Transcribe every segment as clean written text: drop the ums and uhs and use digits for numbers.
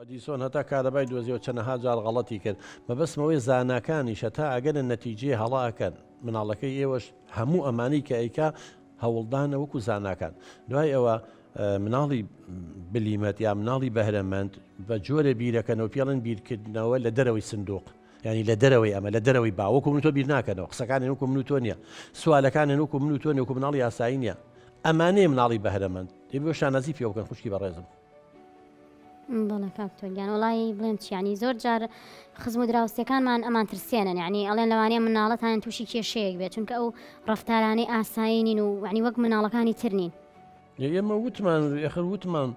ئەدیسۆن هەتا کارەبای دۆزیەوە چەنەها جار غەڵەتی کرد مەبەستم ئەوەیە زاناکانیش هەتا ئەگەنە نەتیجەی هەڵە ئەکەن مناڵەکەی ئێوەش هەموو ئەمانەی کە ئەیکا هەوڵدانە وەکو زاناکان دوای ئەوە مناڵی بلیمەت یا مناڵی بەهرەمەند بە جۆرە بیرەکەنەوە پێڵن بیرکردنەوە لە دەرەوەی سندوق ینی لە دەرەوەی ئەمە لە دەرەوەی با وەکو من تۆ بیر ناکەنەوە قسەکانی وەکو من و تۆ نییە سوالەکانی وەکو من و تۆ نیە وەکو مناڵی ئاسایی نییە ئەمانەیە مناڵی بەهرەمەند دەبێ شانازی پێ بکەن خوشکی بەڕێزم. بەڵێ کاک تۆر گیان وەڵایی بڵێم چی یانی زۆر جار خزم و دراوسێکانمان ئەمان ترسێنن یعنی ئەڵێن لەوانەیە مناڵەتان تووشی کێشەیەک بێت چونکە ئەو ڕەفتارانەی ئاسایی نین و یعنی وەک مناڵەکانی تر نین. ئێمە وتمان ئەخر وتمان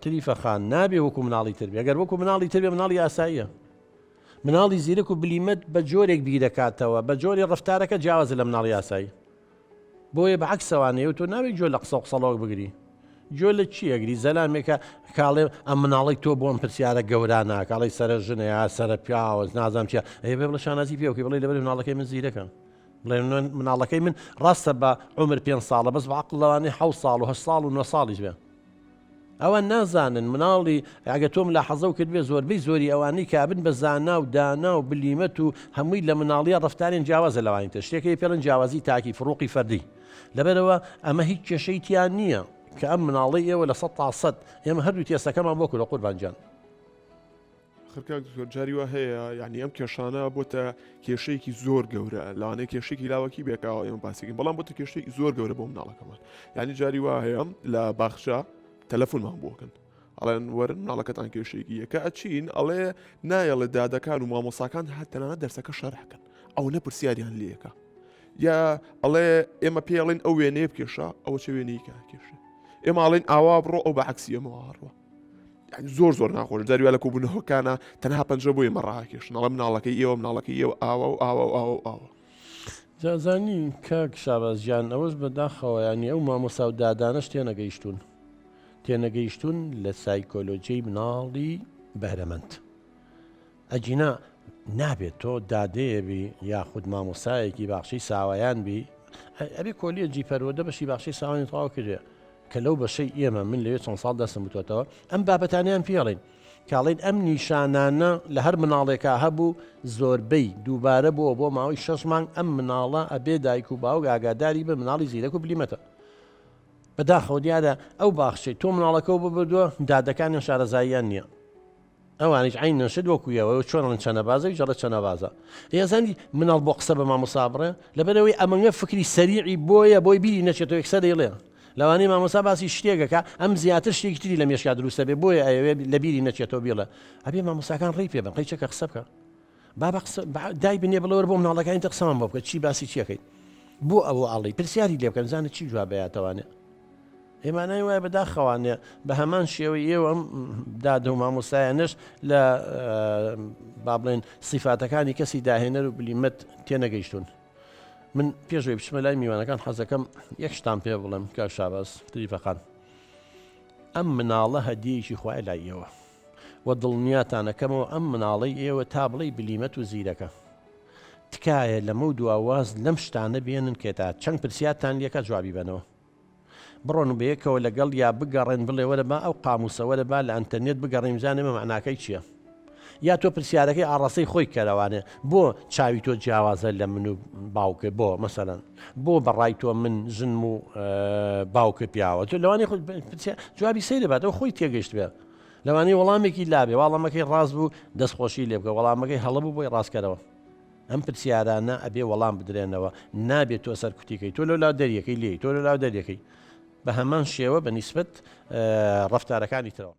تریفە خان نابێ وەکو مناڵی تر بێ گەر وەکو مناڵی تر بێ مناڵی ئاساییە مناڵی زیرەک و بلیمەت بە جۆرێک بیرەکاتەوە بە جۆری ڕفتارەکە جیاوازە لە مناڵی ئاسایی بۆیە بە عەکسەوانەیە و تۆ نابێ گوێ لە قسە و قسەڵۆک بگری. گوێ لە چی ئەگری؟ زەلامێکە کاڵێ ئەم مناڵەی تۆ بۆ ئەم پرسیارە گەورە ناکا، ئەڵێی سەرە ژنە یا سەرە پیاوە نازانم چیە. ئەی بێ بڵێ شانازی پێ بکەی بڵێ لەبەر مناڵەکەی من زیرەکە. بڵێ مناڵەکەی من ڕاستە بە عومر پێنج ساڵە بەس بە عەقڵ لەوانەیە حەوت ساڵ و هەشت ساڵ و نۆ ساڵیش بێ. ئەوان نازانن مناڵی ئەگە تۆ ملاحەزەو کردبێ زۆربەی زۆری ئەوانەی کە ئەبن بە زانا و دانا و بلیمەت و هەمووی لە مناڵیە ڕەفتاریان جیاوازە لەوانی تر شتێک هەیە پێڵێن جیاوازی تاکی فروقی فەردی لەبەرئەوە ئەمە هیچ کێشەی تیا نییە کە ئەم مناڵەی ئێوە لە 100% ئێمە هەردوو تێستەکەمان بۆ کردوە قوربان گیان. ئاخر کاک دکتۆر جاری وا هەیە یعنی ئەم کێشانە بۆتە کێشەیەکی زۆر گەورە لەوانەیە کێشێکی لاوەکی بێکاوە ئێمە باسێکین بەڵام بۆتە کێشەیەکی زۆر گەورە بۆ مناڵەکەمان یعنی جاری وا هەیە لە باخچە تەلەفۆنمان بۆکەن ئەڵێن وەرن مناڵەکەتان کێشێکی یەکە ئەچین ئەڵێ نایەڵێ دادەکان و مامۆساکان هەر تەنانەت دەرسەکە شەرحکەن ئەو نە پرسیاریان لەکە یا ئەڵێ ئێمە پێڵێن ئەو وێنەیە بکێشە ئەوە چه وێنەیەکە کێشە ئێمە ئەڵێن ئاوا بڕۆ ئەو بە عکسی ئەمەوە ڕوە زۆر زۆر ناخۆش جاری وا لە کۆبوونەوەکانە تەنها پەنجە بۆ ئێمە ڕاکێشن ئەڵێ مناڵەکەی ئێوە مناڵەکەی ئێوە ئاوا و ئاوا و ئاوا و ئاوا. جا زانی کاک شاباز گیان ئەوەش بە داخەوە یانی ئەو مامۆستا و دادانەش تێنەگەیشتوون تێنەگەیشتوون لە سایکۆلۆجیی مناڵی بەهرەمەند. ئەگینا نابێت تۆ دادەیە بی یاخود مامۆستایەکی باخچەی ساوایان بی ئەبێ کۆلێجی پەروەردە بەشی باخچەی ساوانی تەواو کردێ کە لەو بەشەی ئێمە من لەوێ چەند ساڵ دەستم بتوەتەوە ئەم بابەتانیان پێڵین کاڵین ئەم نیشانانە لە هەر مناڵێکا هەبوو زۆربەی دووبارە بووە بۆ ماوەی شەش مانگ ئەم مناڵە ئەبێ دایک و باوک ئاگاداری بن مناڵی زیرەک و بلیمەتە بەداخەوە دیارە ئەو باخچەی تۆ مناڵەکەەوە ببردووە دادەکانیان شارەزاییان نییە ئەوانیش عەینەن شت وەکو ئێوە چۆن ئەڵێن چەنەبازە ئەویش ئەڵێ چەنەبازە ئێزانی مناڵ بۆ قسە بە مامۆستا بڕێ لەبەرئەوەی ئەمەنگە فکری سەریعی بۆیە بۆی بیری نەچێتەوە یەکسەر دەیڵێ لەوانەیە مامۆستا باسی شتێکەکە ئەم زیاتر شتێکی تری لە مێشکا دروستە بێ بۆیە ئەیەوێ لە بیری نەچێتەوە بیڵێ ئەبێ مامۆستاکان ڕێی پێ بن قەیچەکە قسە بکە بابە قسە دای بنێ بڵێ وەرە بۆ مناڵەکانی تر قسەمان بۆ بکە چی باسی چیەکەی بۆ ئەوە ئەڵی پرسیاری لێ بکەن زانە چی جواب بەیاتەوانێ ئێمانای وایە بەداخەوانێ بە هەمان شێوەی ئێوە ئەم دادە و مامۆستایانەش لە با بڵێن سیفاتەکانی کەسی داهێنەر و بلیمەت تێنەگەیشتون من پێشەوەی بچمە لای میوانەکان حەزەکەم یەک شتان پێ بڵێم کاک شاباز تریفەخان ئەم مناڵە هەدیەیەکی خوای لای ئێوە و دڵنیاتانەکەمەوە ئەم مناڵەی ئێوە تا بڵێی بلیمەت و زیرەکە. تکایە لەمەو دوا واز لەم شتانە بێنن کە تا چەند پرسیارتان لێکا جوابی بەنەوە. بڕۆن و بەیەکەوە لەگەڵ یا بگەڕێن بڵێ وەرە با ئەو قاموسە وەرە با لە ئەنتەرنێت بگەڕێین بزانین ئەمە مەعناکەی چیە. یا تۆ پرسیارەکەی ئاڕاستەی خۆی کەرەوانێ بۆ چاوی تۆ جیاوازە لە من و باوکت بۆ مەسەلەن بۆ بەڕای تۆ من ژنم و باوکت پیاوە تۆ لەوانەیە خۆی جوابی سەیرە باتەوە خۆی تێگەیشت بێ لەوانەیە وەڵامێکی لابێ وەڵامەکەی ڕاست بوو دەستخۆشی لێ بکە وەڵامەکەی هەڵە بوو بۆی ڕاستکەرەوە ئەم پرسیارانە ئەبێ وەڵام بدرێنەوە نابێت تۆ سەرکوتیکەی تۆ لەولا دەریەکەی لێی تۆ لەلا دەریەکەی بە هەمان شێوە بە نیسبەت ڕەفتارەکانی ترەوە.